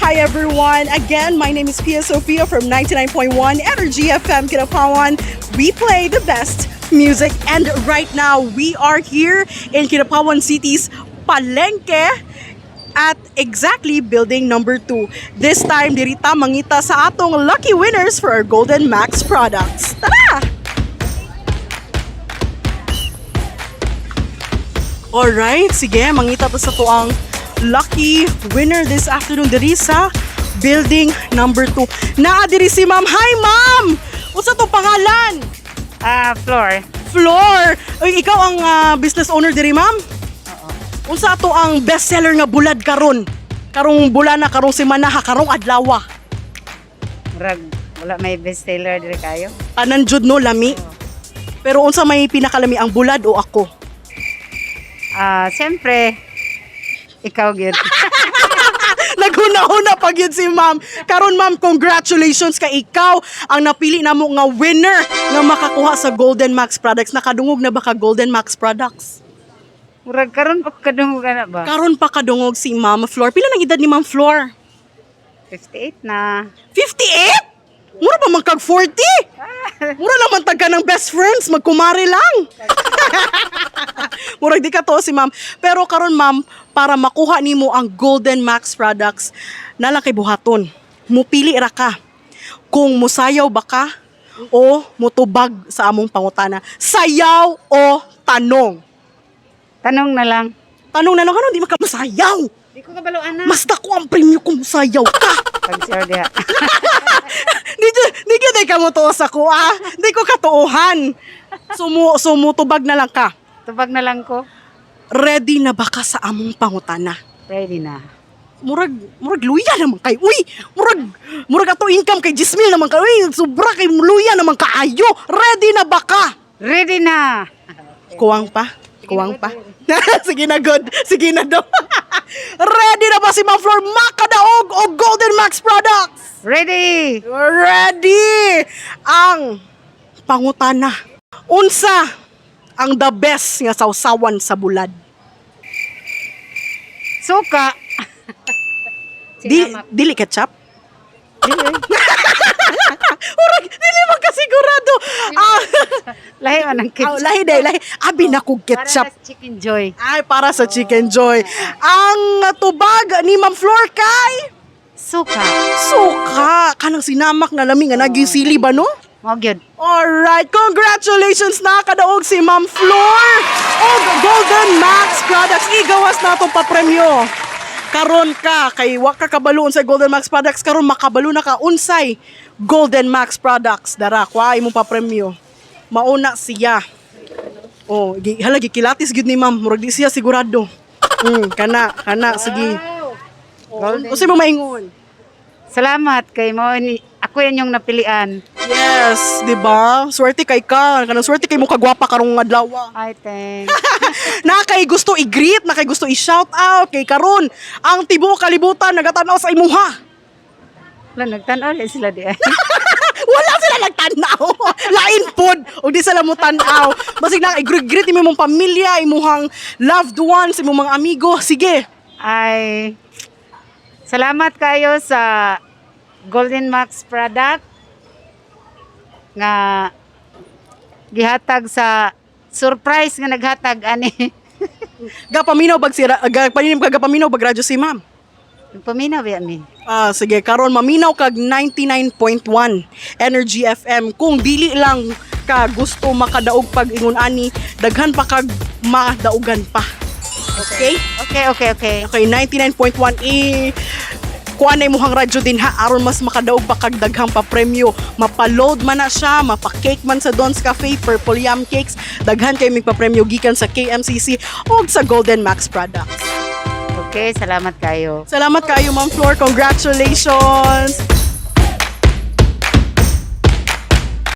Hi everyone. Again, my name is Pia Sofia from 99.1 Energy FM Kidapawan. We play the best music, and right now we are here in Kidapawan City's Palengke at exactly building number 2. This time, diri ta mangita sa atong lucky winners for our Golden Max products. Tara! Alright, sige, mangita ta sa tuang lucky winner this afternoon diri sa building number 2. Naa diri si ma'am. Hi, ma'am! Unsa to pangalan? Ah, floor. Floor. Uy, ikaw ang business owner diri, ma'am? Unsa ato ang best seller nga bulad karon? Karong bulana, karong semana, ha, karong adlaw. Murag wala may best seller diri kayo. Tanan jud no lami. Pero unsa may pinakalami, ang bulad o ako? Ah, siyempre ikaw gyud. Naghuna-huna pag yun si ma'am. Karon ma'am, congratulations kay ikaw ang napili namo nga winner nga makakuha sa Golden Max products. Nakadungog na ba ka Golden Max products? Murag karon pa kadungog ana ba? Karon pa kadungog si Ma'am Flor. Pila nang edad ni Ma'am Flor? 58 na. 58? Mura pa man kag 40? Mura naman tag ka ng best friends, magkumare lang. Murag di ka to si ma'am. Pero karon ma'am, para makuha nimo ang Golden Max products, nala kay buhaton. Mupili ra ka kung musayaw ba ka o mutubag sa among pangutana. Sayaw o tanong? Tanong na lang. Tanong na lang, ano, di makamusayaw? Di ko kabalo ana. Mas dako ang premyo kung musayaw ka. Pag sir diha. Di gyud ay ka mo tuos ako ah. Di ko katuohan. Sumutubag na lang ka. Tubag na lang ko. Ready na ba ka sa among pangutana? Ready na. Murag luya naman kay. Uy, murag ato income kay 10,000 naman kay. Uy, sobra kay luya naman kaayo. Ready na ba ka? Ready na. Kuwang pa. Kuwang pa. Sige na, good. Sige na do. Ready na ba si Ma'am Flor makadaog o Golden Max products? Ready. Ready! Ang pangutana. Unsa ang the best nga sawsawan sa bulad? Suka. Di, Sinamak. dili ketchup? Dili. Murag, dili man kasigurado. Ah, Lahi man ang ah, ketchup. lahi day, lahi. Abi na kog ketchup. Para sa chicken joy. Ay, para sa Chicken Joy. Ang tubag ni Ma'am Flor kay Suka. suka. Kanang sinamak nga lami nga nagisili ba no? Mao gyud. Alright, congratulations na kadaog si Ma'am Flor og Golden Max Products. Igawas na itong papremyo. Karon ka, kay wa ka kabalo sa Golden Max Products, karon makabalo na ka unsay Golden Max Products. Dara, kuha imong papremyo. Mauna siya. Oh, hala gikilatis gyud ni ma'am, murag di siya sigurado. Kana, sige. Golden. Unsay mo maingon? Salamat kay mo ni ako yan yung napilian. Yes, di ba? Swerte kay ka, kanang swerte kay mo kagwapa karong adlaw. Ay, thanks. Na kay gusto i-greet, na kay gusto i-shout out kay karon ang tibuok kalibutan nagatanaw sa imuha. Wala, nagtanaw lang sila di ay. Wala sila nagtanaw. Lain pod ug di sila mo tan-aw. Basig na i-greet imo imong pamilya, imuhang loved ones, imong mga amigo. Sige. Ay, salamat kayo sa Golden Max product nga gihatag sa surprise nga naghatag ani. Gapaminaw bag sira, gapaminaw ka gapaminaw bag radyo si ma'am. Paminaw ba mi? Ah, sige, karon maminaw kag 99.1 Energy FM. Kung dili lang ka gusto makadaog pag ingon ani, daghan pa kag madaugan pa. Okay? Okay. Okay, 99.1 i kuan na imuhang radyo din ha aron mas makadaog pa kag daghang pa premyo. Mapa-load man na siya, mapa-cake man sa Don's Cafe, Purple Yam Cakes, daghan kay mig pa-premyo gikan sa KMCC ug sa Golden Max Products. Okay, salamat kayo. Salamat kayo Ma'am Flor, congratulations.